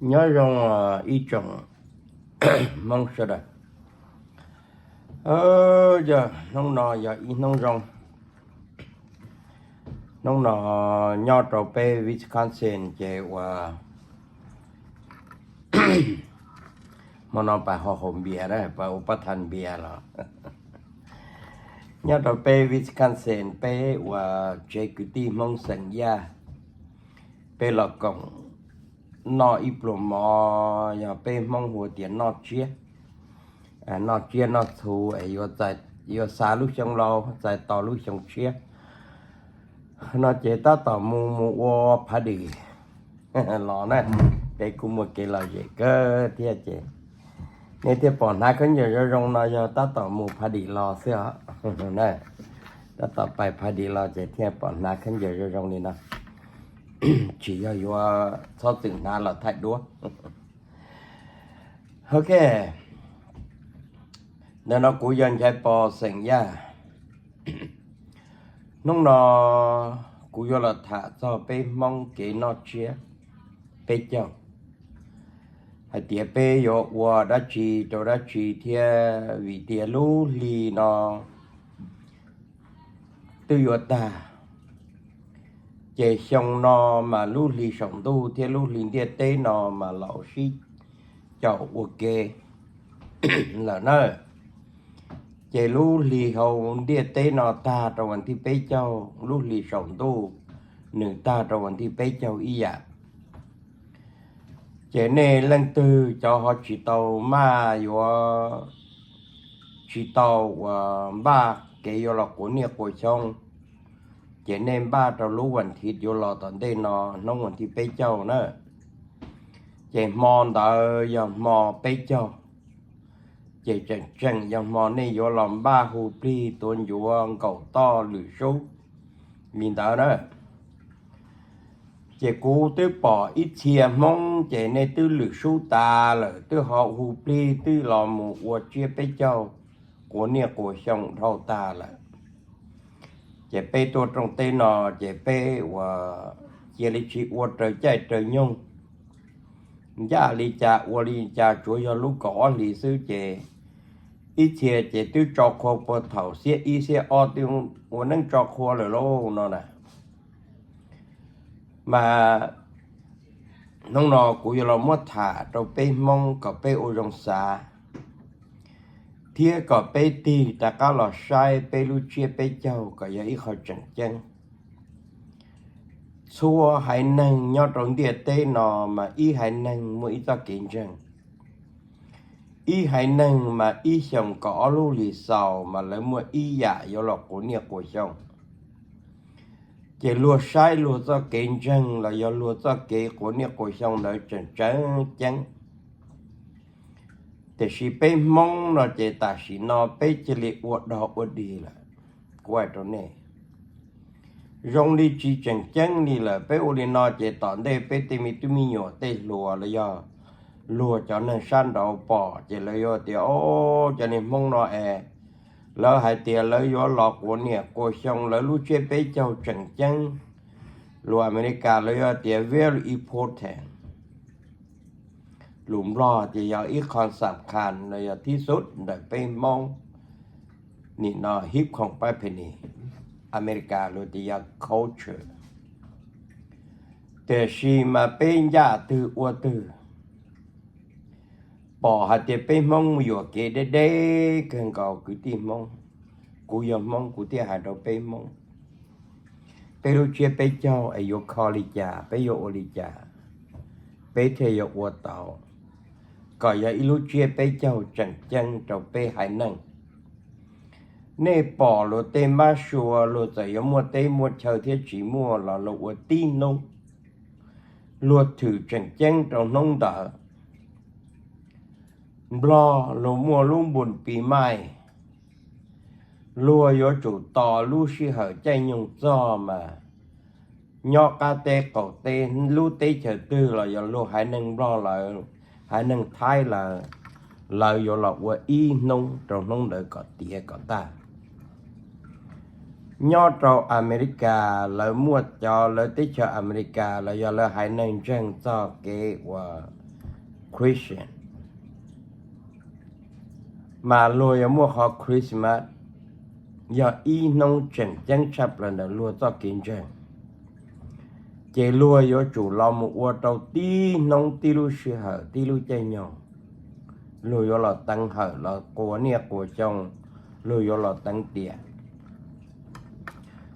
Nyob zoo ib tsoom Hmoob sawv daws. Yog hnub no yog ib hnub zoo. Hnub no nyob rau peb Wisconsin ces uas hmo no pas ho haus npias, pas ua pab thas npias los. Nyob rau peb Wisconsin, peb uas tsev kwv tij Hmoob xeem Yaj, peb los koom noj ib pluag mov, yog peb Hmoob hu tias noj tsiab, noj tsiab noj txhuv, yuav xa lub xyoo laus txais tos lub xyoo tshiab no ces tab tom mus mus ua party los na. Peb kuj muaj kev lom zem kawg thiab ces nej thiaj pom hnav khaub ncaws zoo zoo no yog tab tom mus party los xwb os. Tab tom pais party los ces thiaj pom hnav khaub ncaws zoo zoo li no. Tsis yog yuav txhob txwm hnav los thaij duab. Ok, ntawm no kuv yog Nchaiv Pov xeem Yaj. Hnub no kuv yuav los tham txog peb Hmoob kev noj tsiab peb caug, hais tias peb yuav ua dab tsi rau dab tsi thiab, vim tias lub hli no twb yuav tag, ces xyoo no mas lub hli saum ntuj thiab lub hli ntiaj teb no mas los sib caum ua ke lawm na. Ces lub hli hauv ntiaj teb no tag rau vas thib peb caug, lub hli saum ntuj nws tag rau vas thib peb caug ib yam. Ces nej leej twg cov ho tsis tau maj yuav tsis tau uas npaj kev yuav los quav niaj quav xyoo, ces nej npaj rau lub vas thiv yuav los tom ntej no, hnub vas thib peb caug na. Ces hmo ntawd yog hmo peb caug, ces tseem tseem yog hmo nej yuav los npaj hu plig tuav ncuav nkaum toj lwm sub li ntawd na. Ces kuv twb pom ib txhia Hmoob ces nej twb lwm sub tas lawm, twb ho hu plig twb los mus ua tsiab peb caug quav niaj quav xyoo dhau tas lawm. Ces peb tuaj rooj teb no ces peb uas cia li tsis ua raws caij raws nyoog, ncaj li cas ua li cas, tsuav yog lub kaum ob hlis xwb ces ib txhia ces twb tso qhua puag thaum xiab ib xiab ob twb ua neeb tso qhua lawm lauj no na. Mas hnub no kuv yuav los muab tham rau peb Hmoob kom peb ua zoo xav, thiab kom peb tig rov qab los saib peb lub tsiab peb caug kom yog ib qho tseem ceeb. Txhua haiv neeg nyob rau ntiaj teb no mas ib haiv neeg muaj ib txoj kev ntseeg. Ib haiv neeg mas ib xyoos kaum ob lub hlis xaus mas lawv muaj ib yam yuav los quav niaj quav xyoo. Ces luag saib luag txoj kev ntseeg los yog luag txoj kev quav niaj quav xyoo ntawd tseem tseem ceeb. Tiam sis peb Hmoob no ces tam sim no peb cia li ua dog ua dig lawm. Kuv hais rau nej, zoo li tsis tseem ceeb li lawm. Peb ua li no ces tom ntej peb tej me tub me nyuam tej hluas los yog luag cov neeg sab nraud pom ces lawv yuav tias, o, cov niag Hmoob no es lawv hais tias lawv yuav los quav niam quav xyoo, lawv lub tsiab peb caug tseem ceeb. Lus Amelikas lawv yuav tias very important. Lus Nplog tias yog ib qho xam khas los yog thib xub ntawm peb Hmoob. Nim no hib khoom pab phe nis, Amelikas lus tias yog culture. Tiam sis mas peb ncaj twg ua twg, pom hais tias peb Hmoob yuam kev deb deb kawg nkaus kwv tij Hmoob. Kuv yog Hmoob kuv thiaj hais rau peb Hmoob, peb lub tsiab peb caug es yuav kho li cas, peb yuav ua li cas, peb thiaj yuav ua tau kom yog ib lub tsiab peb caug tseem ceeb rau peb haiv neeg. Nej pom luag tej mab sua, luag txawm yuav muaj teb muaj chaw thiab tsis muaj los luag ua tib hnub, luag thwm tseem ceeb rau hnub ntawd. Nplog luag muaj lub npus pis maij, luag yuav tsum tos lub sij hawm caij nyoog txog mas nyob qab teb qaum teb lub teb chaws twg los yog luag haiv neeg Nplog lawv, haiv neeg Thaib lawv, lawv yuav los ua ib hnub rau hnub ntawd kom tiav kom tag. Nyob rau Amelikas lawv muaj cov, lawv teb chaws Amelikas los yog lawv haiv neeg ntseeg txog kev ua Christian, mas luag yuav muaj qhov Christmas yog ib hnub tseem ceeb tshaj plaws ntawm luag txoj kev ntseeg. Ces luag yuav tsum los mus ua rau tib hnub tib lub sij hawm tib lub caij nyoog, luag yuav los teev hawm los quas niaj quas xyoo, luag yuav los teev tiam.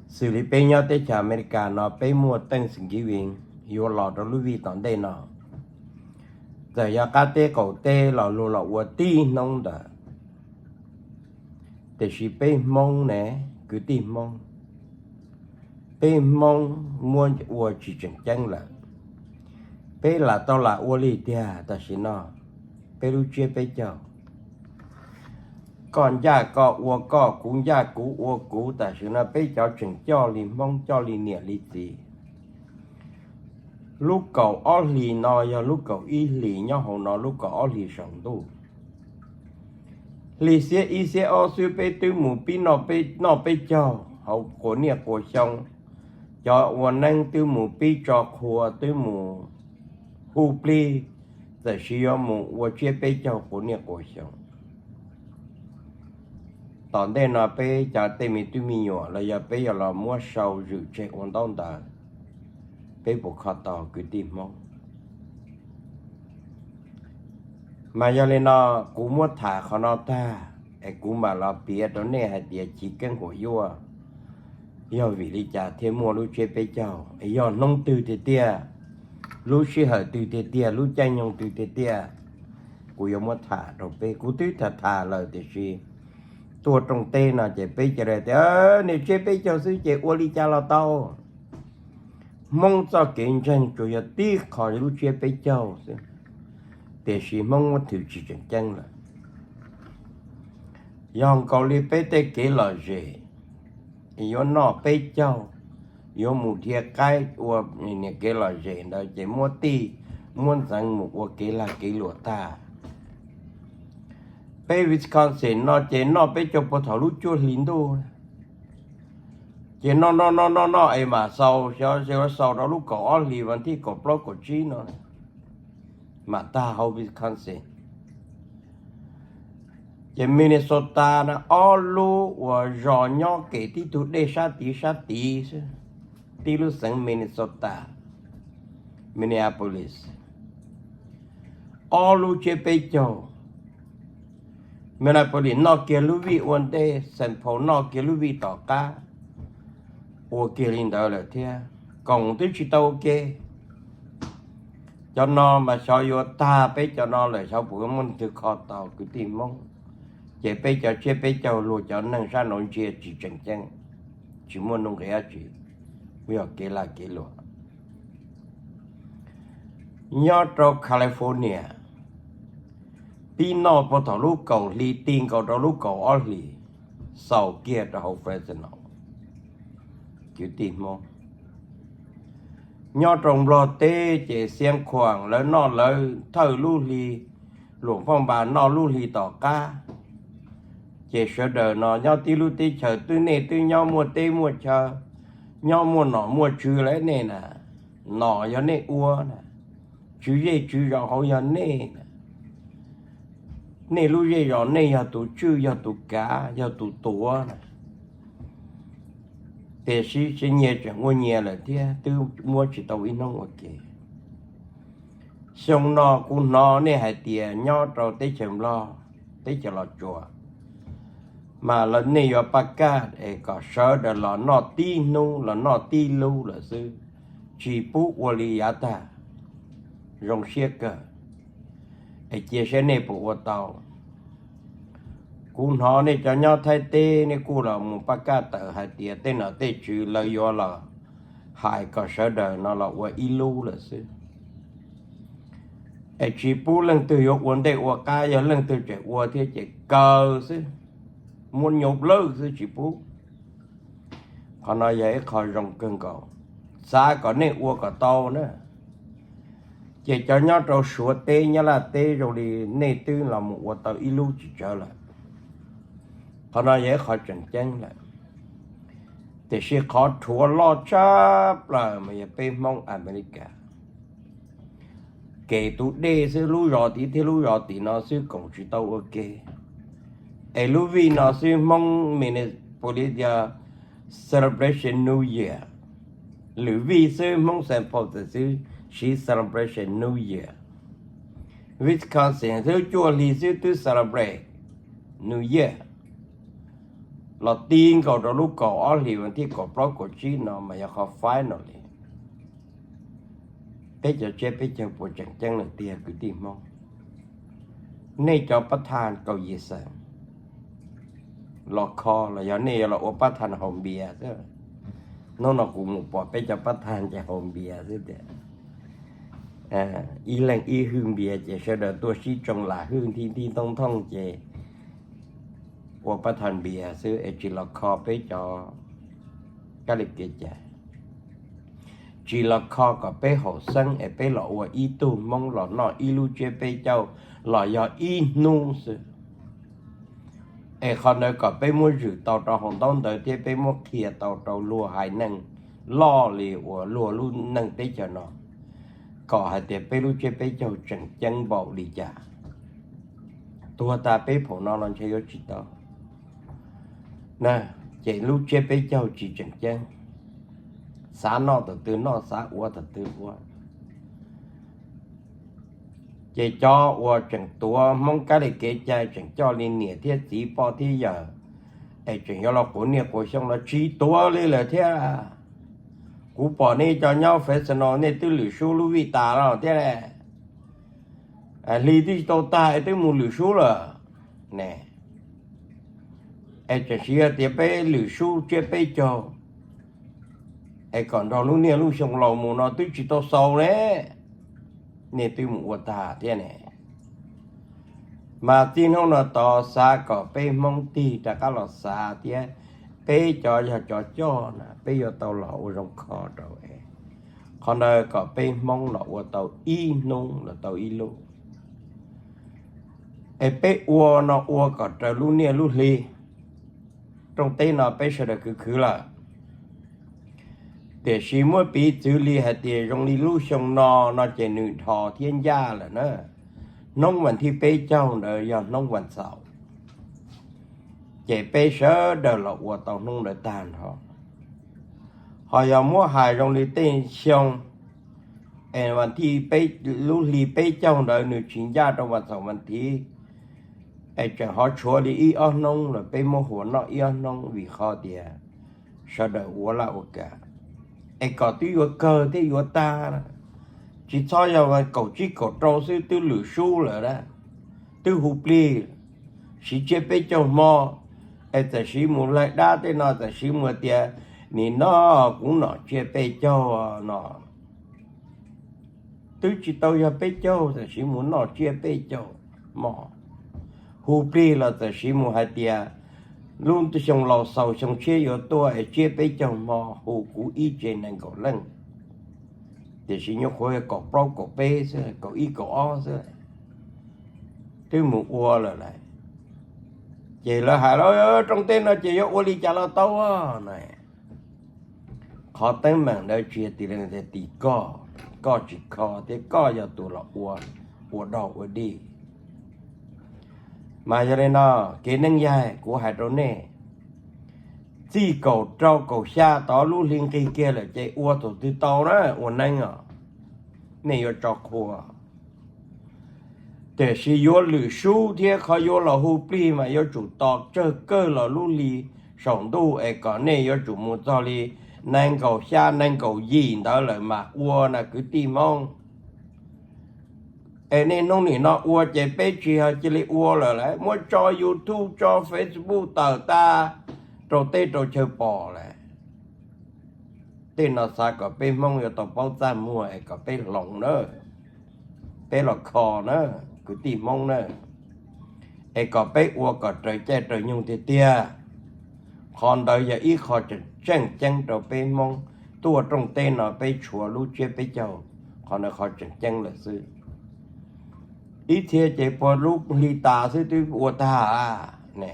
Xws li peb nyob teb chaws Amelikas no peb muaj Thanksgiving yuav los rau lub vij tom ntej no. Txawm yog qab teb qaum teb los luag los ua tib hnub ntawd, tiam sis peb Hmoob ne, kwv tij Hmoob, peb Hmoob muab ua tsis tseem ceeb lawm. Peb lam tau lam ua li tiag tam sim no, peb lub tsiab peb caug, koj ncaj koj ua koj, kuv ncaj kuv ua kuv, tam sim no peb cov tseem coj li Hmoob coj li niam li txiv. Lub kaum ob hlis no yog lub kaum ib hlis nyob hauv no, lub kaum ob hlis saum ntuj. Hli xiab ib xiab ob xwb peb twb mus pib noj peb caug hauv quas niaj quas xyoo. Cov ua neeb twb mus pib tso qhua, twb mus hu plig, txawm sis yuav mus ua tsiab peb caug quas niaj quas xyoo. Tom ntej no peb cov tej me tub me nyuam los yog peb yuav los muab sau zwm tseg ua ntaub ntawv, peb puas kho tau kwv tij Hmoob? Mas yog li no, kuv muab tham qhov no tag es kuv mam los piav rau nej hais tias chiv keeb huam yuaj yog vim li cas thiaj muaj lub tsiab peb caug, yog hnub twg tiag tiag, lub sij hawm twg tiag tiag, lub caij nyoog twg tiag tiag. Kuv yuav muab tham rau peb, kuv twb tham tham lawm tiam sis tuaj rooj teb no ces peb cia li tias niam tsiab peb caug xwb ces ua li cas los tau. Hmoob txoj kev ntseeg tsuas yog tib qho lub tsiab peb caug xwb, tiam sis Hmoob muab thwm tsis tseem ceeb lawm. Yog nkaus li peb tej kev lom zem, yuav noj peb caug, yuav mus dhia qaib ua niam kev lom zem ntawd ces muab tij muab ntxeev mus ua kev lag kev luam tag. Peb Wisconsin no ces noj peb caug puag thaum lub cuaj hli ntuj, ces noj noj noj noj noj es mam xaus, xaus rau lub kaum ob hlis vas thib kaum plaub kaum tsib no mam tag hauv Wisconsin. Ces Minnesota na ob lub uas zos nyob kem tib tug dej sab tid sab tid xwb, tib lub xeev Minnesota, Minneapolis, ob lub tsiab peb caug. Minneapolis noj kiag lub vij ua ntej, Saint Paul noj kiag lub vij tom qab, ua kiag li ntawd lawm thiab koom twb tsis tau ua ke. Cov no mas xyov yuav tag peb cov no lawm xyov puas muaj leej twg kho tau kwv tij Hmoob. Ces peb cov tsiab peb caug luag cov neeg sab nraud ntsia tsis tseem ceeb, tsis muaj nuj nqis dab tsi, yog kev lag kev luam. Nyob rau California, pib noj puag thaum lub kaum hli ti nkaus rau lub kaum ob hlis, xaus kiag rau hauv Fresno. Kwv tij Hmoob nyob rau Nplog teb ces Xiav Khuam lawv noj lawv thawj lub hli, Luam Phoj Npas noj lub hli tom qab. Ces sawv daws no nyob tib lub teb chaws twb nej twb nyob muaj teb muaj chaw, nyob muaj nom muaj tswv lawm nej na. Nom yog nej ua na, tswv zej tswv zos hauv yog nej na. Nej lub zej zos nej yog tus tswj yog tus kav yog tus tuav na. Tiam sis tseem nyias tseem ua nyias lawm thiab twb muab tsis tau ib hnub ua ke. Xyoo no kuv hnov nej hais tias nyob rau teb chaws Nplog, teb chaws Los Tsuas, mas nej yuav pab kaj es kom sawv daws los noj tib hnub los noj tib lub lawm xwb, tsis pub ua li yav tag. Zoo siab kawg, es cia saib nej puas ua tau. Kuv hnov nej cov nyob Thaib teb nej kuj los mus pab kaj tawm hais tias tej nom tej tswv lawv yuav los hais kom sawv daws no los ua ib lub lawm xwb. Es tsis pub leej twg yuav ua ntej ua qab, yog leej twg tseem ua thiab ces kaw xwb, muab nyuj lawj xwb tsis pub. Qhov no yog ib qho zoo kawg nkaus, xav kom nej ua kom tau na. Ces cov nyob rau Suav teb Nyab Laj teb zoo li nej twb los mus ua tau ib lub tsis tsawg lawm. Qhov no yog ib qho tseem ceeb lawm. Tiam sis qhov rhuav loj tshaj plaws mas yog peb Hmoob Amelikas. Kev tus dej xwb, lub zos tid thiab lub zos tim no xwb koom tsis tau ua ke. Es lub vij no xwb Hmoob Minneapolis yog Celebration New Year. Lwm vij xwb Hmoob Saint Paul txawm xwb siv Celebration New Year. Wisconsin xwb cuaj hli xwb twb celebrate New Year. Los ti nkaus rau lub kaum ob hlis vas thib kaum plaub kaum tsib no mas yog qhov final li. Peb cov tsiab peb caug puas tseem ceeb lawm tiag kwv tij Hmoob? Nej cov pab thaj kaum yim xeem los kho los yog nej yuav los ua pab thaj haus npias xwb? Hnub no kuv mus pom peb cov pab thaj ces haus npias xwb tias ib leeg ib hwj npias ces sawv daws tuaj sib tsoo lam hwj nthi nti ntoo nthooj ces ua pab thaj npias xwb es tsis los kho peb cov kab li kev cai, tsis los kho kom peb haum xeeb es peb los ua ib tug Hmoob los noj ib lub tsiab peb caug los yog ib hnub xwb. Es qhov ntawd kom peb muab zwm tau rau hauv ntaub ntawv thiab peb muab qhia tau rau luag haiv neeg loj li uas luag lub neej teb chaws no, kom hais tias peb lub tsiab peb caug tseem ceeb npaum li cas. Tuag tas peb phaum no los ntshe yuav tsis tau na, ces lub tsiab peb caug tsis tseem ceeb. Xav noj thaum twg noj, xav ua thaum twg ua. Ces cov uas tseem tuav Hmoob kab li kev cai, tseem coj li niam thiab txiv poj thiab yawm, es tseem yuav los quav niaj quav xyoo los tsis tuav li lawm thiab. Kuv pom nej cov nyob Fresno nej twb lwm sub lub vij tas los thiab ne. Hli twb tsis tau tag es twb mus lwm sub lawm ne. Es tseem siv hais tias peb lwm sub tsiab peb caug es kom nrog lub niaj lub xyoo laus mus no twb tsis tau xaus ne. Nej twb mus ua tag thiab ne. Mas txij hnub no tod xav kom peb Hmoob tig rov qab los xav thiab, peb cov yog cov coj na peb yuav tau los ua zoo kho rau es qhov ntawd kom peb Hmoob los ua tau ib hnub los tau ib lub. Es peb ua no ua kom raws lub niaj lub hli. Rooj teb no peb sawv daws khwv khwv lawm, tiam sis muab piv txwv li hais tias zoo li lub xyoo no no ces nws dhos thiab ncaj lawm na. Hnub vas thib peb caug ntawd yog hnub vas xaum, ces peb sawv daws los ua tau hnub ntawd tag nrho. Ho yog muab hais zoo li tej xyoo es lub hli peb caug ntawd nws tsis ncaj rau vas xaum vas thiv, es tseem ho tshuav li ib ob hnub los peb muab hua noj ib ob hnub vim qhov tias sawv daws ua laj ua kam, es kom twb yuav kawg thiab yuav tag, tsis txhob yog kaum tsib kaum rau xwb twb lwm sub lawm, twb hu plig, siv tsiab peb caug hmo, es txawm siv mus laig dab tej no txawm siv mus tias nim no kuv nom tsiab peb caug no, twb tsis tau yog peb caug txawm siv mus noj tsiab peb caug hmo, hu plig los txawm siv mus hais tias lub xyoo laus xaus xyoo tshiab yuav tuaj es tsiab peb caug hmo hu kuv ib tse nees nkaum leej, tiam sis nyuam qhuav kaum plaub kaum peb xwb, kaum ib kaum ob xwb, twb mus ua lawm lawm. Ces lawv hais los rooj teb no ces yuav ua li cas los tau na. Qhov teeb meem ntawd tsis yog tim li tias tim koj, koj tsis kho thiab koj yog tus los ua, ua dog ua dig. Mas yog li no, kev neej yaig kuv hais rau nej, txij kaum rau kaum xya tod lub hli nqig kiag lawm ces ua thaum twg tau na ua neeb os, nej yuav tso qhua. Tiam sis yuav lwm sub thiab qhov yuav los hu plig mas yuav tsum tos tsawg kawg los lub hli saum ntuj es kom nej yuav tsum mus txog li nees nkaum xya nees nkaum yim ntawd lawm mas ua na kwv tij Hmoob. Es nej hnub nim no ua ces peb tsis yog cia li ua lawm lauj, muab tso YouTube tso Facebook tawm tag rau teb rau chaw pom lawm. Tej no xav kom peb Hmoob yuav tau paub txaj muag es kom peb hloov na, peb los kho na, kwv tij Hmoob na, es kom peb ua kom raws caij raws nyoog tiag tiag. Qhov ntawd yog ib qho tseem tseem ceeb rau peb Hmoob tuaj rooj teb no peb tshuav lub tsiab peb caug, qhov ntawd qhov tseem ceeb lawm xwb. Ib txhia ces puag lub hli tas xwb twb ua tag ne.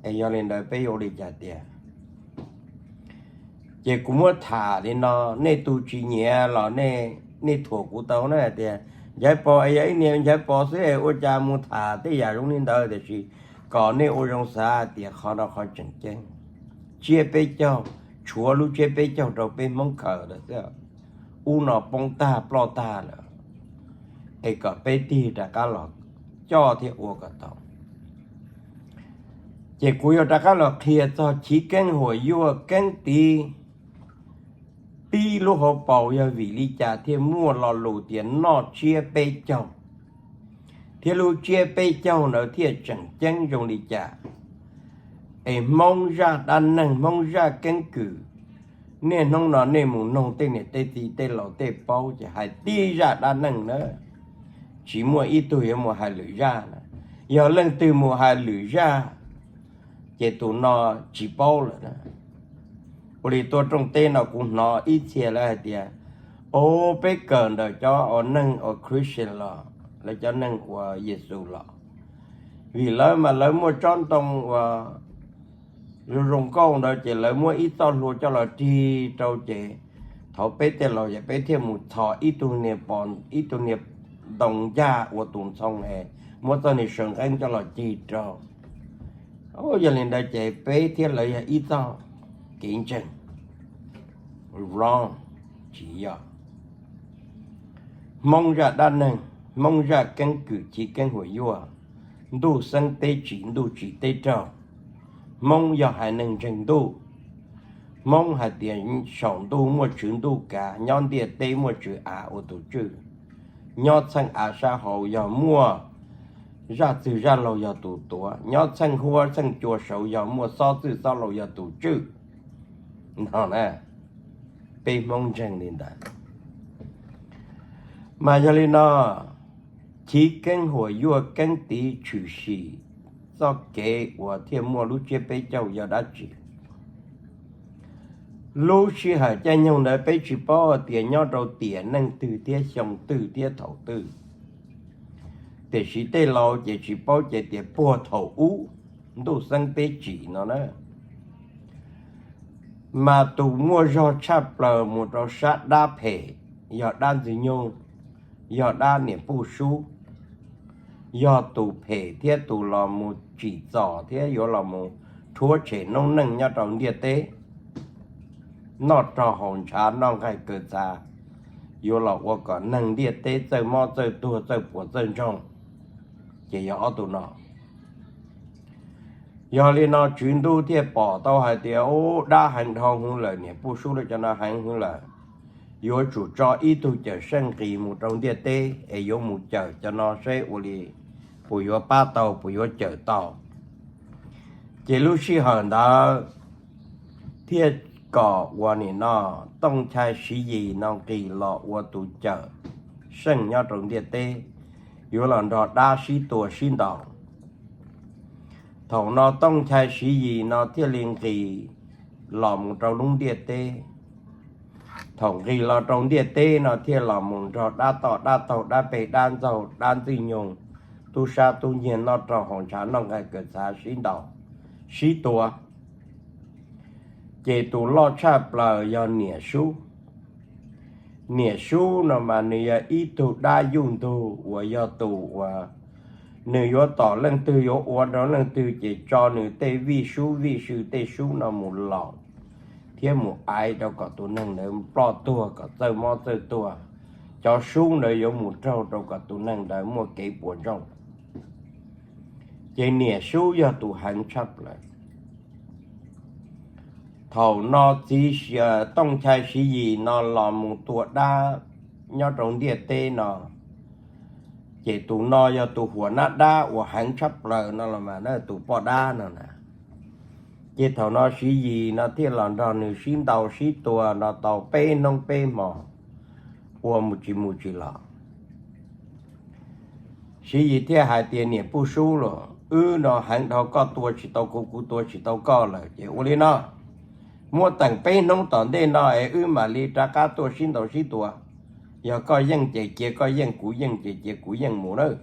Es yog li ntawd peb yuav ua li cas tiag? Ces kuv muab tham li no, nej tus tsis nyiam los nej thuam kuv tau na tias, Ncaiv Pov es yog ib niag Ncaiv Pov xwb es ua cas mus tham tej yam zoo li ntawd, tiam sis kom nej ua zoo xav tias qhov no qhov tseem ceeb. Tsiab peb caug, tshuav lub tsiab peb caug rau peb Hmoob khaws lawm xwb. Ub no poob tag ploj tag lawm, es kom peb tig rov qab los coj thiab ua kom tau. Ces kuv yuav rov qab los qhia txog chiv keeb huam yuaj keeb tiv pib lub hauv paus yog vim li cas thiaj muaj lo lus tias noj tsiab peb caug, thiab lub tsiab peb caug ntawd thiaj tseem ceeb zoo li cas. Es Hmoob zaj dab neeg, Hmoob zaj keeb kwm, niaj hnub no nej mus noog tej niam tej txiv tej laus tej paub ces hais tib zaj dab neeg na, tsis muaj ib tug yuav mus hais lwm zaj na. Yog leej twg mus hais lwm zaj ces tus no tsis paub lawm na. Ua li tuaj rooj teb no kuv hnov ib txhia lawv hais tias, o, peb kawm ntawm cov uas neeg uas Christian los, lawv cov neeg uas Yexus los, vim lawv mas lawv muaj tsob ntoo uas zoo zoo nkauj ntawd ces lawv muab ib txoj hlua coj los rig rau ces thaum peb tej laus ces peb thiaj mus txhos ib tug niag pos, ib tug niag ntoo ncaj ua tus ntxhoo es muab txoj niag saw nqeeb coj los cig rau. Yog li ntawd ces peb thiab lawv yog ib txoj kev ntseeg. Wrong, tsis yog. Hmoob zaj dab neeg, Hmoob zaj keeb kwm chiv keeb huam yuaj, ntuj xeeb teb tsim ntuj tsim teb raug. Hmoob yog haiv neeg ntseeg ntuj. Hmoob hais tias saum ntuj muaj tswv ntuj kav, nyob ntiaj teb muaj tswv av ua tus tswj. Nyob txheej av sab hauv yog muaj zaj txwg zaj laug yog tus tuav, nyob txheej huab txheej cua saud yog muaj xob txwg xob laug yog tus tswj. No na, peb Hmoob ntseeg li ntawd. Mas yog li no, chiv keeb huam yuaj keeb tiv tshwm sim txoj kev uas thiaj muaj lub tsiab peb caug yog dab tsi? Lub sij hawm caij nyoog ntawd peb tsis paub hais tias nyob rau tiam neej twg thiab xyoo twg thiab thaum twg, tiam sis tej laus ces tsis paub ces tias puag thaum ub ntuj xeeb teb tsim no na. Mas tus muaj zog tshaj plaws mus rau sab dab phem yog dab Ntxwg Nyoog, yog dab niam Puj Sub, yog tus phem thiab tus los mus tsim txom thiab yuav los mus rhuav tshem noob neej nyob rau ntiaj teb, noj rog haus ntshav noj nqaij kaw txha, yuav los ua kom neeg ntiaj teb txawj mob txawj tuag txawj puas txawj ntsoog, ces yog ob tug no. Yog li no tswv ntuj thiaj pom tau hais tias, ub, dab heev dhau hwv lawm, niam Puj Sub lawv cov no heev hwv lawm, yuav tsum tso ib tug cawm seej nqis mus rau ntiaj teb es yuav mus cawm cov no seb ua li puas yuav pab tau puas yuav cawm tau. Ces lub sij hawm ntawd thiaj kom uas nim no Tooj Nchai Siv Yis no nqis los ua tus cawm seej nyob rau ntiaj teb, yuav los nrog dab sib tua sib ntaus. Thaum no Tooj Nchai Siv Yis no thiaj li nqis los mus rau lub ntiaj teb. Thaum nqis los rau ntiaj teb no thiaj los mus nrog dab toj dab taug dab peg dab ntxaug dab Ntxwg Nyoog, tub sab tub nyiag noj rau haus ntshav noj nqaij kaw txha sib ntaus sib tua. Ces tus loj tshaj plaws yog niam Sub. Niam Sub no mas nws yog ib tug dab yuj ntug uas yog tus uas nws yuav tom leej twg yuav ua rau leej twg ces tso nws tej vij sub vij sw tej sub no mus laus thiab mus aiv rau kom tus neeg ntawd ploj tuag kom txawj mob txawj tuag. Cov sub ntawd yuav mus raug rau kom tus neeg ntawd muaj kev puas ntsoog. Ces niam Sub yog tus heev tshaj plaws. Thaum no txiv Tooj Nchai Siv Yis no los mus tua dab nyob rau ntiaj teb no, ces tus no yog tus huam nab dab uas heev tshaj plaws no los mas, tus poj dab no na. Ces thaum no Siv Yis no thiaj los nrog nws sib ntaus sib tua no tau peb hnub peb hmo, ua mus tsis mus tsis los. Siv Yis thiaj hais tias, niam Puj Sub los, wb no heev dhau, koj tua tsis tau kuv, kuv tua tsis tau koj lawm, ces ua li no, muab teem peb hnub tom ntej no es wb mam li rov qab tuaj sib ntaus sib tua. Yog koj yeej ces cia koj yeej, kuv yeej ces cia kuv yeej mus nawb.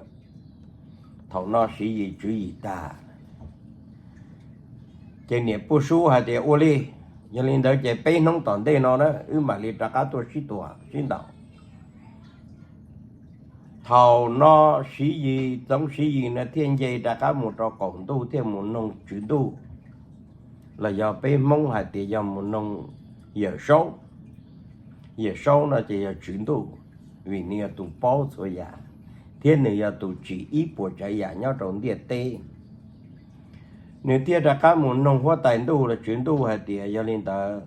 Thaum no Siv Yis tswv yim tag, ces niam Puj Sub hais tias, ua li, Yog li ntawd ces peb hnub tom ntej no na wb mam li rov qab tuaj sib tua sib ntaus. Thaum no Siv Yis, Txoov Siv Yis no thiaj nce rov qab mus rau qaum ntuj thiaj mus noog tswv ntuj, los yog peb Hmoob hais tias yog mus noog Yawm Saub. Yawm Saub no ces yog tswv ntuj, vim nws yog tus paub txhua yam, thiab nws yog tus tsim ib puas tsav yam nyob rau ntiaj teb. Nws thiaj rov qab mus noog huab tais ntuj los tswv ntuj hais tias, yog li ntawd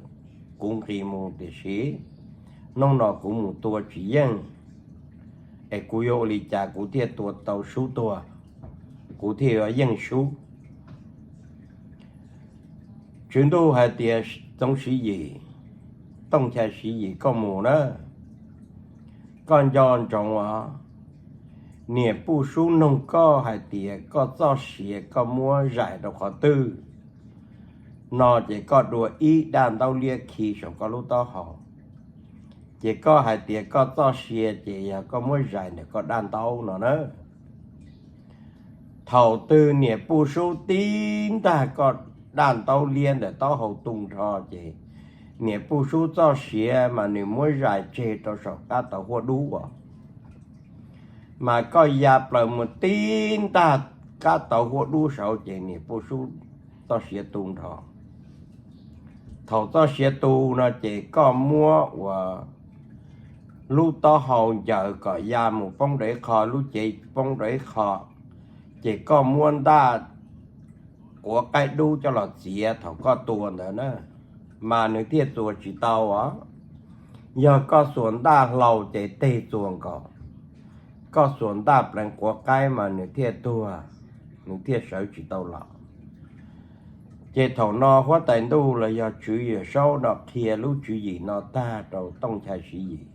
kuv nqis mus tiam sis hnub no kuv mus tua tsis yeej, es kuv yuav ua li cas kuv thiaj tua tau sub tuag, kuv thiaj yuav yeej sub? Tswv ntuj hais tias, Txoov Siv Yis, Tooj Chai Siv Yis, koj mus na, koj nco ntsoov os, niam Puj Sub noog koj hais tias koj txoj sia koj muab zais rau qhov twg no ces koj dua ib daj ntaub liab khi saum koj lub taub hau, ces koj hais tias koj txoj sia ces yog koj muab zais ntawm koj daj ntaub no na. Thaum twg niam Puj Sub tib ntag koj daj ntaub liab ntawm taub hau tu nrho ces niam Puj Sub txoj sia mas nws muab zais tseg rau saum kab tauv huab dub os. Mas koj ya plaws mus tib ntag kab tauv huab dub saud ces niam Puj Sub txoj sia tu nrho. Thaum txoj sia tu no ces koj muab uas lub taub hau ncaws kom ya mus poob rau ib qho, lub cev poob rau ib qho, ces koj muab ntaj quav qaib dub coj los txiav thaum koj tua ntawd na, mas nws thiaj txuas tsis tau os. Yog koj xuas ntaj hlau ces teg txuas nkaus, koj xuas ntaj pleev quav qaib mas nws thiaj tuag, nws thiaj sawv tsis tau los. Ces thaum no huab tais ntuj los yog tswv Yawm Saub no qhia lub tswv yim no tag rau Tooj Chai Siv Yis.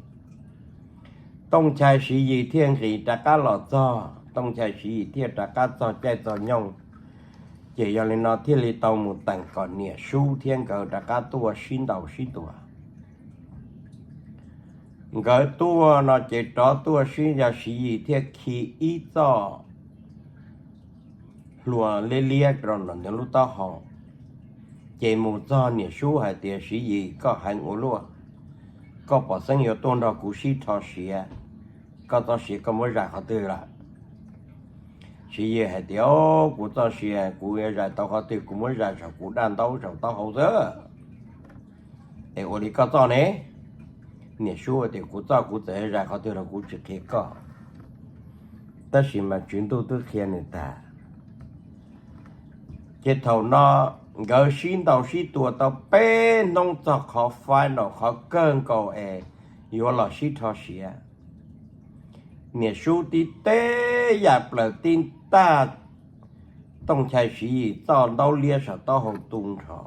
Tooj Chai Siv Yis thiaj nqis rov qab los txog, Tooj Chai Siv Yis thiaj rov qab txog caij txog nyoog. Ces yog li no thiaj li tau mus teem kom niam Sub thiab nkawd rov qab tuaj sib ntaus sib tua. Nkawd tuaj no ces rov tuaj sib, yog Siv Yis thiaj khi ib txoj hlua liab liab rau ntawm nws lub taub hau. Ces mus txog niam Sub hais tias, Siv Yis, koj heev ua luaj, koj pom xeeb yuav tuaj nrog kuv sib rho siav, koj txoj sia koj muab zais qhov twg lawm? Siv Yis hais tias, Kuv txoj sia kuv yuav zais tau qhov twg kuv muab zais saum kuv daj ntaub saum taub hau xwb, es ua li koj txoj ne? Niam Sub tias, Kuv txoj kuv txawm zais qhov twg los kuv tsis qhia koj. Tab sis mas tswv ntuj twb qhia nws tag. Ces thaum no nkawd sib ntaus sib tua tau peb hnub txog qhov final, qhov kawg nkaus es yuav los sib rho siav. Niam Sub tib teb yam plaws tib ntag Tooj Chai Siv Yis txoj ntaub liab saum taub hau tu nrho.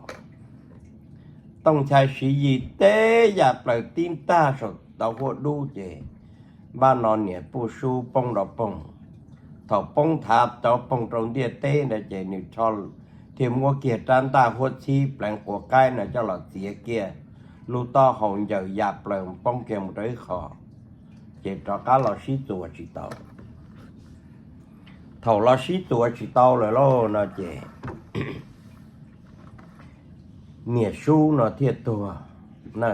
Tooj Chai Siv Yis teb yam plaws tib ntag saum tauv huab dub ces npaj no niam Puj Sub poob nrov poog. Thaum poob thav nrov poog rau ntiaj teb ntawd ces nws thiaj muab kiag rab ntaj huab txhib pleev quav qaib no coj los txiav kiag lub taub hau ncaws ya plaws poob kiag mus rau ib qho, ces rov qab los sib txuas tsis tau. Thaum los sib txuas tsis tau lawm lauj no ces niam Sub no thiaj tuag na.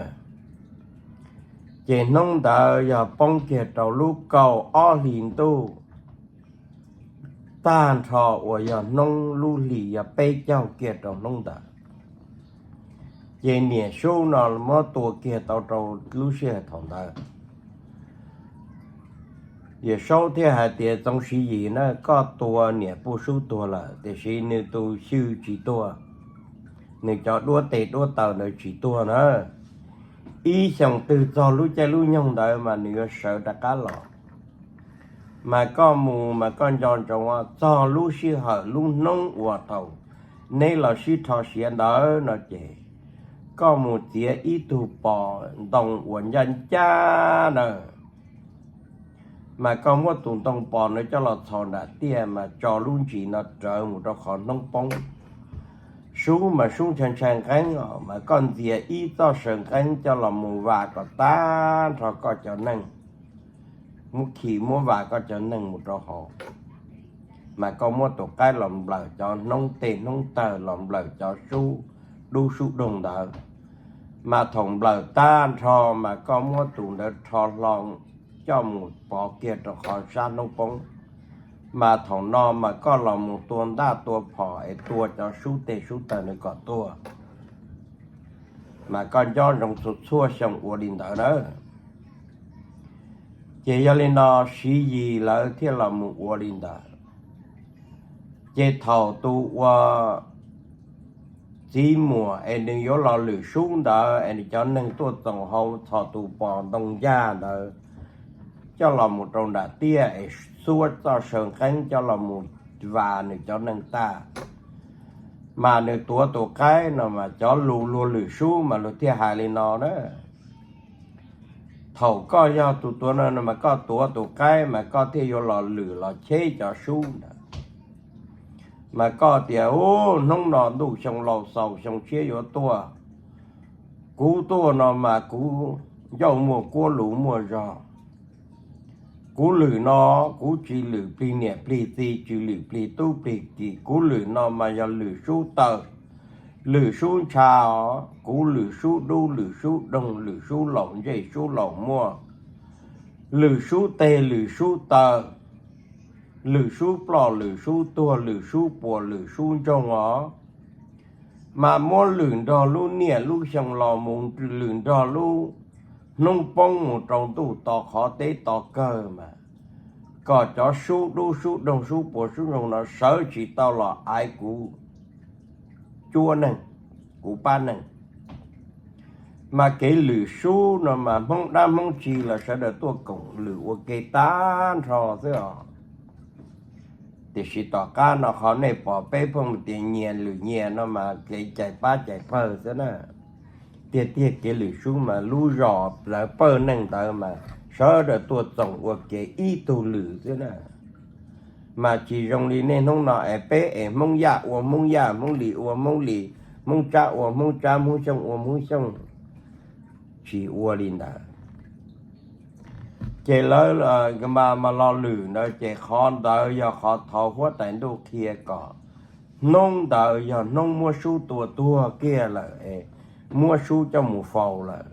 Ces hnub ntawd yog poob kiag rau lub kaum ob hlis ntuj, tag nrho uas yog hnub lub hlis yog peb caug kiag rau hnub ntawd. Ces niam Sub no muab tua kiag tau rau lub sij hawm thaum ntawd. Yawm Saub thiaj hais tias, Txoov Siv Yis na, koj tua niam Puj Sub tuag lawm tiam sis nws tus xyw tsis tuag, nws cov duab tes duab taw ntawd tsis tuag na. Ib xyoos twg txog lub caij lub nyoog ntawd mas nws yuav sawv rov qab los. Mas koj mus mas koj nco ntsoov txog lub sij hawm lub hnub uas thaum neb los sib rho siav ntawd no ces koj mus txiav ib tug pos ntoo uas ncaj ncaj na, mas koj muab tus ntoo pos no coj los txhos nram tiaj mas tso lub ntsis no rawv mus rau qhov hnub poob. Sub mas sub ntshai ntshai nqeeb os, mas koj ntxias ib txoj saw nqeeb coj los mus vam kom tag nrho koj cov neeg, muab khi muab vam koj cov neeg mus rau hauv. Mas koj muab tus qaib los nplawm cov hnoob teg hnoob taw, los nplawm cov sub dub sub doog ntawd, Mas thaum nplawm tag nrho mas koj muab tus ntawd rho hlo coj mus pov kiag rau qhov sab hnub poob. Mas thaum no mas koj los mus tua ntaj tua phom es tua cov sub teg sub taw nws kom tuag. Mas koj nco ntsoov txhua txhua xyoo ua li ntawd na. Ces yog li no siv yis lawv thiaj los mus ua li ntawd. Ces thaum tus ua txiv muam es nws yuav los lwm sub ntawd es nws cov neeg tuaj txoos hau txhos tus pos ntoo ncaj ntawd coj los mus rau nram tiaj es xuab txoj saw nqeeb coj los mus vas nws cov neeg tag. Mas nws tuav tus qaib no mas cov lus luag lwm sub mas luag thiaj hais li no na. Thaum koj yog tus tuav no mas koj tuav tus qaib mas koj thiaj yuav los lwm los cheb cov sub ntawd. Mas koj tias, Ub, hnub no ntuj xyoo laus xaus xyoo tshiab yuav tuaj, kuv tuaj no mas kuv ncauj muaj kuab lus muaj zog. Kuv lwm no, kuv tsis lwm plig niam plig txiv, tsis lwm plig tub plig ki, kuv lwm no mas yog lwm sub taw, lwm sub ntsha os, kuv lwm sub dub, lwm sub doog, lwm sub laus ntsej sub laus muag, lwm sub teg lwm sub taw, lwm sub ploj lwm sub tuag, lwm sub puas lwm sub ntsoog os. Mas muab lwm nrog lub niaj lub xyoo los mus, lwm nrog lub hnub poob mus rau ntuj to qhov teb to kawg mas, kom cov sub dub sub doog sub puas sub ntsoog no sawv tsis tau los aiv kuv cuab neeg, kuv pab neeg. Mas kev lwm sub no mas Hmoob dab Hmoob tsi los sawv daws tuaj koom lwm ua ke tag nrho xwb os. Tiam sis tom qab no qhov nej pom peb phooj tias nyias lwm nyias no mas kev cais pab cais pawg xwb na. Tiag tiag kev lwm sub mas lub zos plawv pawg neeg ntawd mas sawv daws tuaj txoos ua ke ib tug lwm xwb na. Mas tsis zoo li niaj hnub no es peb es Hmoob Yaj ua Hmoob Yaj, Hmoob Lis ua Hmoob Lis, Hmoob Tsab ua Hmoob Tsab, Hmoob Xyooj ua Hmoob Xyooj. Tsis ua li ntawd. Ces lawv mas lo lwm ntawd ces qhov ntawd yog qhov thov huab tais ntuj qhia kom hnub ntawd yog hnub muab sub tua tuag kiag lawm es muab sub coj mus faus lawm,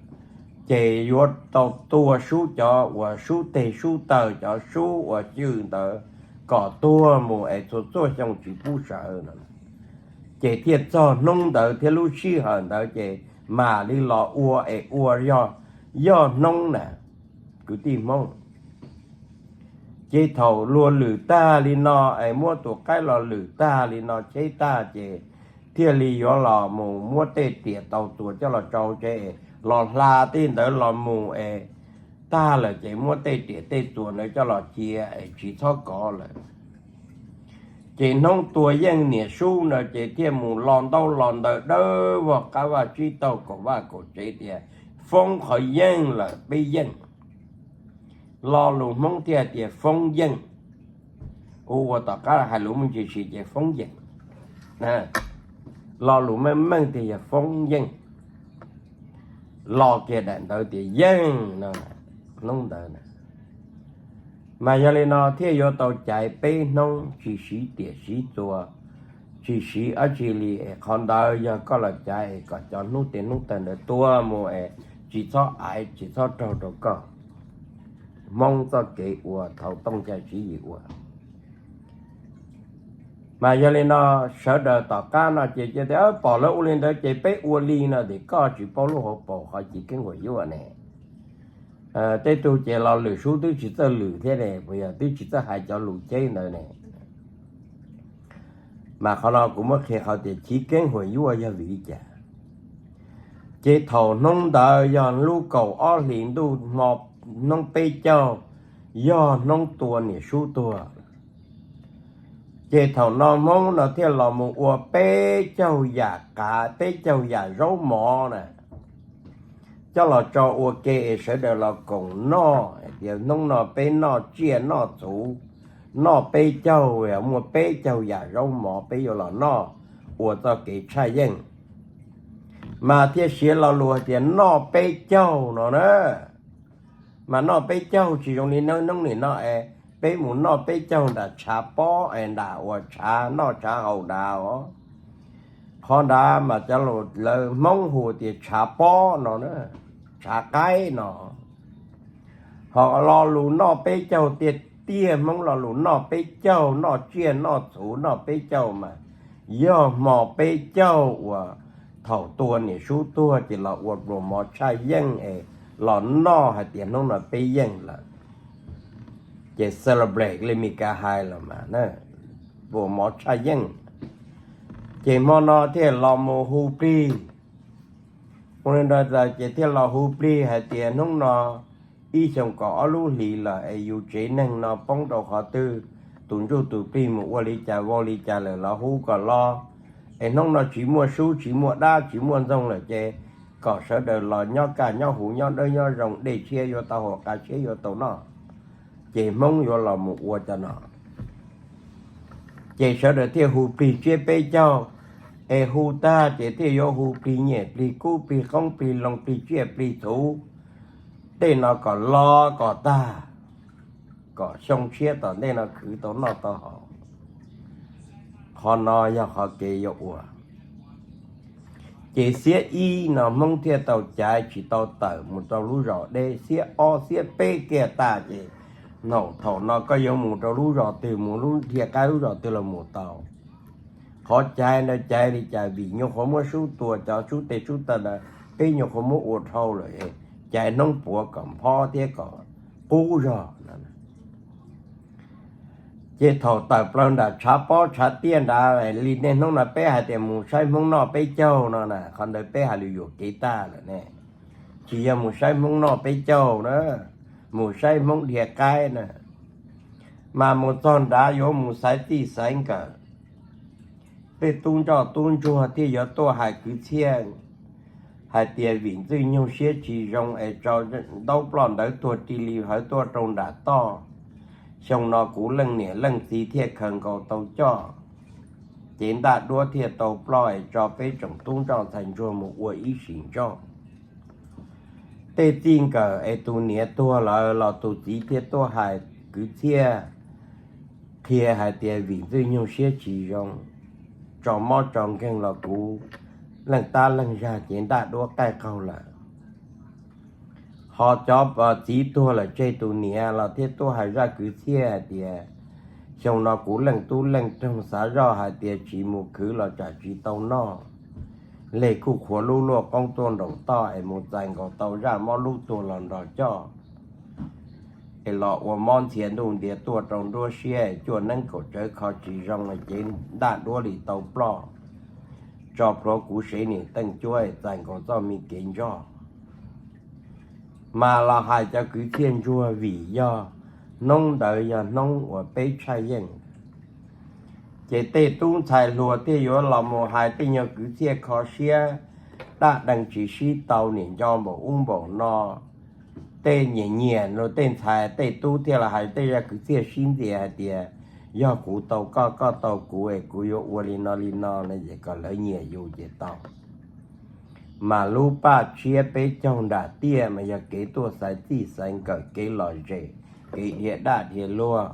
ces yuav tau tua sub cov uas sub teg sub taw, cov sub uas cwj ntawd kom tuag mus es txhua txhua xyoo tsis pub sawv no. Ces thiaj txog hnub ntawd thiab lub sij hawm ntawd ces mam li los ua es ua yog, yog hnub na, kwv tij Hmoob. Ces thaum luag lwm tag li no es muab tus qaib los lwm tag li no cheb tag ces thiaj li yuav los mus muab tej riam tau txuas coj los tsau ces los hla tej ntawd los mus es tag lawm ces muab tej riam tej txuas ntawd coj los cia es tsis txhob kov lawm. Ces hnub tua yeej niam sub no ces thiaj mus lo ntaub lo ntawv dawb vog qab vaj tsib taug kaum vaj kaum tsev tias, Foob qhov yeej lawm peb yeej. Lo lus Hmoob thiaj tias foob yeej. Kuv ua tom qab hais lus me ntsis ces foob yeej. Lo lus meej meej tias yog foob yeej. Lo kiag daim ntawv tias yeej no, hnub ntawd na. Mas yog li no thiaj yuav tau caiv peb hnub tsis siv tiam siv txuas, tsis siv dab tsi li es qhov ntawd yog koj los caiv es kom cov hnub tej hnub tawg ntawd tuag mus es tsis txhob aiv tsis txhob raug rau koj. Hmoob txoj kev ua thaum tooj ca siv yim ua. Mas yog li no, sawv daws tom qab no ces cia tias pom lawv ua li ntawd ces peb ua li no ces koj tsis paub lub hauv paus qhov chiv keeb huam yuaj ne. Tej tug ces los lwm sub twb tsis txawj lwm thiab ne, puas yog twb tsis txawj hais cov lus cheb ntawd ne. Mas qhov no kuv muab qhia qhov tias chiv keeb huam yuaj yog vim li cas. Ces thaum hnub ntawd yog lub kaum ob hlis ntuj hmo, hnub peb caug, yog hnub tua niam sub tuag. Ces thaum no Hmoob no thiaj los mus ua peb caug yam qav peb caug yam zaub mov na, coj los tso ua ke es sawv daws los koom noj tias hnub no peb noj tsiaj noj txhuv, noj peb caug, muaj peb caug yam zaub mov peb yuav los noj ua txoj kev tshaj yeej. Mas thiaj siav lo lus hais tias noj peb caug no na. Mas noj peb caug tsis zoo li hnub nim no es peb mus noj peb caug nram tshav pob es nram uas tshav noj tshav haus dav os. Qhov nrad mas cov lawv Hmoob hu tias tshav pob no, tshav qaib no. Ho lo lus noj peb caug tiag tiag, Hmoob lo lus noj peb caug, noj tsiaj noj txhuv noj peb caug mas yog hmo peb caug uas thaum tua niam sub tuag ces los ua pluas mov tshaj yeej es los noj hais tias hnub no peb yeej lawm. Ces celebrate li Mis Kas hais los mas, pluas mov tshaj yeej. Ces hmo no thiaj los mus hu plig. Ua li ntawd ces thiaj los hu plig hais tias hnub no ib xyoos kaum ob lub hlis lawm es yus tsev neeg no poob rau qhov twg, tus ntsuj tus plig mus ua li cas vau li cas lawm los hu kom los. Es hnub no tsis muaj sub tsis muaj dab tsis muaj ntxoog lawm ces kom sawv daws los nyob kaj nyob huv nyob dawb nyob zoo, dej tshiab yuav tau haus, qa tshiab yuav tau noj. Ces Hmoob yuav los mus ua cov no. Ces sawv daws thiaj hu plig tsiab peb caug, es hu tag ces thiaj yuav hu plig nyiaj plig kub plig qoob plig loo plig tsiaj plig txhuv tej no kom los kom tag, kom xyoo tshiab tom ntej no khwv tau noj tau haus. Qhov no yog qhov kev yuav ua. Ces xiab ib no Hmoob thiaj tau caiv tsis tau tawm mus rau lub zos deb. Xiab ob xiab peb kiag tag ces thaum no koj yuav mus rau lub zos twg, mus lub dhia qaib lub zos twg los mus tau. Qhov caiv ntawd caiv li cas? Vim nyuam qhuav muab sub tua, cov sub tes sub taw ntawd peb nyuam qhuav muab ua dhau lawm, caiv hnoob puav kom phob thiab kom qub zog. Ces thaum tawm plaws nram tshav pob tshav tiaj nrad li nej hnub no peb hais tias mus saib Hmoob noj peb caug no na, qhov ntawd peb hais lus yuam kev tag lawm ne. Tsis yog mus saib Hmoob noj peb caug na, mus saib Hmoob dhia qaib na. Mas mus txog nrad yuav mus xaiv txij xaiv nkawm, tej tub ntsoj tub ntsuag thiaj yuav tuaj hais kwv txhiaj hais tias Vim Ntxwj Nyoog siab tsis zoo es tso ntaub ploj ntawv tuag ri li hawv tuaj rau nram toj. Xyoo no kuv leej niam leej txiv thiaj khaws nkaus tau coj, cev ntaj duab thiaj tau ploj es tso peb tsoom tub ntsoj ntxhais ntsuag mus ua ib sim ntsoj. Tej txij nkawm es tus niam tuag lawm los tus txiv thiaj tuaj hais kwv txhiaj qhia hais tias Vim Ntxwj Nyoog siab tsis zoo, tso mob tso nkeeg los kuv leej tab leej zag cev ntaj duab qaij qaug lawm. Ho cov txiv tuag lawm tseg tus niam los thiaj tuaj hais zaj kwv txhiaj hais tias xyoo no kuv leej tub leej toog xav zoj hais tias tsis mus khwv los tsam tsis tau noj. Leg kuj qhuav lub luaj qoob tuaj nraum toj es mus txais nkaus tau zaj mob lub tuag los nrog coj, es los ua mob ntxhias ntuj ntias tuaj rau nruab siab es cuaj neeb kaum tsawv kho tsis zoo es cev ntaj duab li tau ploj, tso plhuav kuv sev nim teej cuab es txais nkaus txoj me kev ntsoj. Mas los hais cov kwv txhiaj ntsuag vim yog hnub ntawd yog hnub uas peb tshaj yeej. Ces tej tub ntxhais hluas thiaj yuav los mus hais tej nyuag kwv txhiaj kho siab, dab dees tsis sib tau, niam nco npaum ub npaum no, tej nyiam nyiam no, tej ntxhais tej tub thiaj los hais tej zaj kwv txhiaj sib ntxias hais tias yog kuv tau koj, koj tau kuv es kuv yuav ua li no li no no es kom lawv nyiam yus ces tau. Mas lub paj tsiab peb caug nram tiaj mas yog kev tuaj xaiv txij xaiv nkawm, kev lom zem, kev dhia daj dhia luag,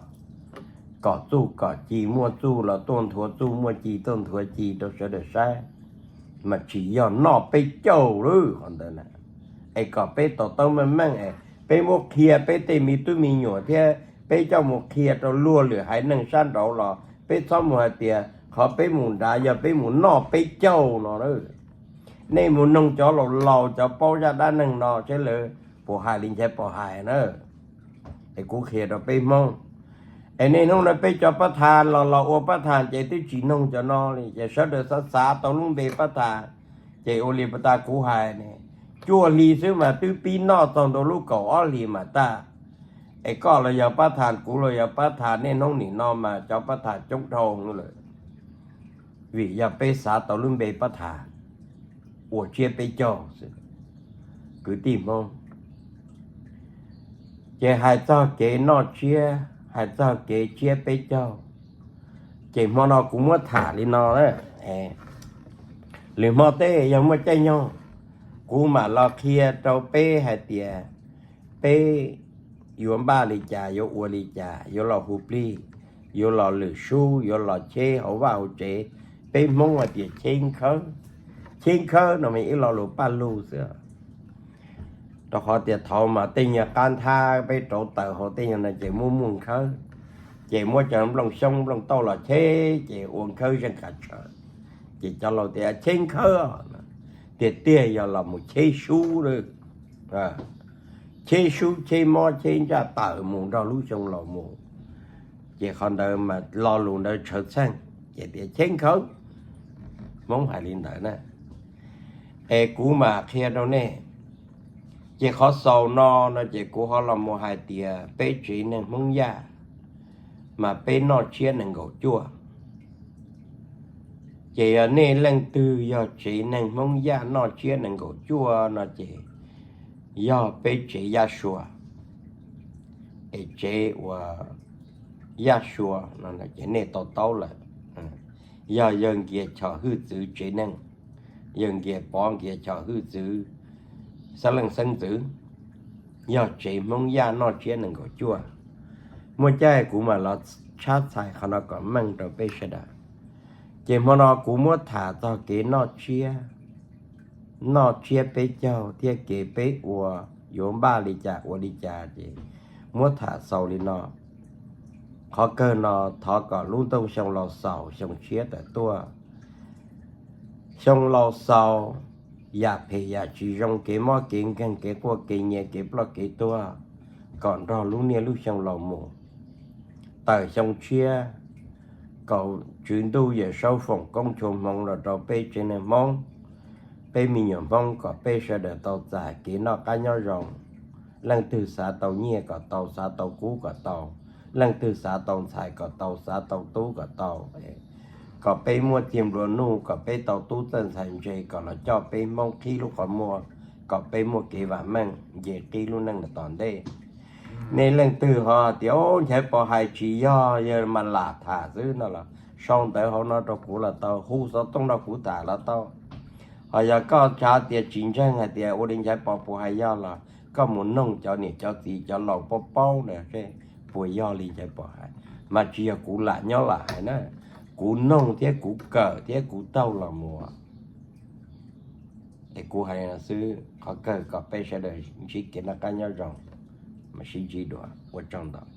kom txuj kom ci, muaj txuj los tuaj nthuav txuj, muaj ci tuaj nthuav ci rau sawv daws saib. Mas tsis yog noj peb caug lawm qhov ntawd na, es kom peb to taub meej meej es peb muab qhia peb tej me tub me nyuam thiab peb coj mus qhia rau luag lwm haiv neeg sab nraud los peb txhob mus hais tias qhov peb mus nrad yog peb mus noj peb caug no. Nej mus noog cov laus laus cov paub zaj dab neeg no seb lawv puas hais li nchaiv puas hais na. Es kuv qhia rau peb Hmoob, es niaj hnub no peb cov pab thas los los ua pab thas ces twb tsis noog cov no li, ces sawv daws xav xav tau lub npe pab thas, ces ua li puas tas kuv hais ne, cuaj hli xwb mas twb pib noj txog ntua lub kaum ob hlis mas tag. Es koj los yog pab thas, kuv los yog pab thas, niaj hnub nim no mas cov pab thas coob dhau lawm, vim yog peb xav tau lub npe pab thas ua tsiab peb caug xwb, kwv tij Hmoob. Ces hais txog kev noj tsiab, hais txog kev tsiab peb caug, ces hmo no kuv muab tham li no. Lwm hmo tej yog muaj caij nyoog, kuv mam los qhia rau peb hais tias peb yuav npaj li cas, yuav ua li cas, yuav los hu plig, yuav los lwm sub, yuav los cheb hauv vaj hauv tsev, Peb Hmoob hais tias cheb khawb. Cheb khawb no mas ib lo lus Paj Lug xwb, rau qhov tias thaum mas tej nyuag qab nthab peb rauv taws hauv tej nyuag no ces muaj muaj khawb, ces muab cov nplooj xyoob nplooj tauj los cheb ces ua khawb zeej qas tshaw, ces cov laus tias cheb khawb, tiag tiag yog los mus cheb sub, cheb sub cheb mob cheb ntsaj tawm mus nrog lub xyoo laus mus. Ces qhov ntawd mas lo lus ntawd tshawv txheej, ces tias cheb khawb. Hmoob hais li ntawd na. Es kuv mam qhia rau nej. Ces qhov xaus no no ces kuv ho los mus hais tias peb tsev neeg Hmoob Yaj mas peb noj tsiab nees nkaum cuaj. Ces yog nej leej twg yog tsev neeg Hmoob Yaj noj tsiab nees nkaum cuaj no ces yog peb tsev Yaj Sua. Es tsev uas Yaj Sua no ces nej to taub lawm. Yog yawg Nkias Chom Hwj txwv tsev neeg, yawg Nkias Pov Nkias Chom Hwj txwv xeeb leej xeeb ntxwv, yog tsev Hmoob Yaj noj tsiab nees nkaum cuaj. Muaj caij kuv mam los tshab txhais qhov no kom meej rau peb sawv daws. Ces hmo no kuv muab tham txog kev noj tsiab, noj tsiab peb caug thiab kev peb ua yuav npaj li cas ua li cas ces muab tham xaus li no. Qhov kawg no thov kom lub ntooj xyoo laus xaus xyoo tshiab tawm tuaj. Xyoo laus xaus, yam phem yam tsis zoo, kev mob kev nkeeg, kev quaj kev nyiav, kev ploj kev tuag, kom nrog lub niaj lub xyoo laus mus. Tawm xyoo tshiab, kom Tswv Ntuj Yawm Saub foom koob tshua hmoov los rau peb tsev neeg Hmoob, peb me nyuam Hmoob kom peb sawv daws tau txais kev noj qab nyob zoo. Leej twg xav tau nyiaj kom tau, xav tau kub kom tau, leej twg xav tau ntxhais kom tau, xav tau tub kom tau, kom peb muaj txiag nplua nuj, kom peb tau tub txawj ntxhais ntse, kom los coj peb Hmoob qhib lub qhov muag, kom peb muaj kev vam meej nce qib lub neej los tom ntej. Nej leej twg ho tias Nchaiv Pov hais tsis yog, yog mas lam tham xwb no los sau ntawv hauv no rau kuv los tau, hu xov tooj rau kuv tham los tau. Ho yog koj xav tias tsis ntseeg hais tias ua li Nchaiv Pov puas hais yog los koj mus noog cov niam cov txiv cov laus paub paub na seb puas yog li Nchaiv Pov hais. Mas tsis yog kuv lam nyob lam hais na, kuv noog thiab kuv kawm thiab kuv taug los mus. Es kuv hais li no xwb, qhov kawg kom peb sawv daws ntsib kev noj qab nyob zoo, mas sib ntsib dua, ua tsaug ntau.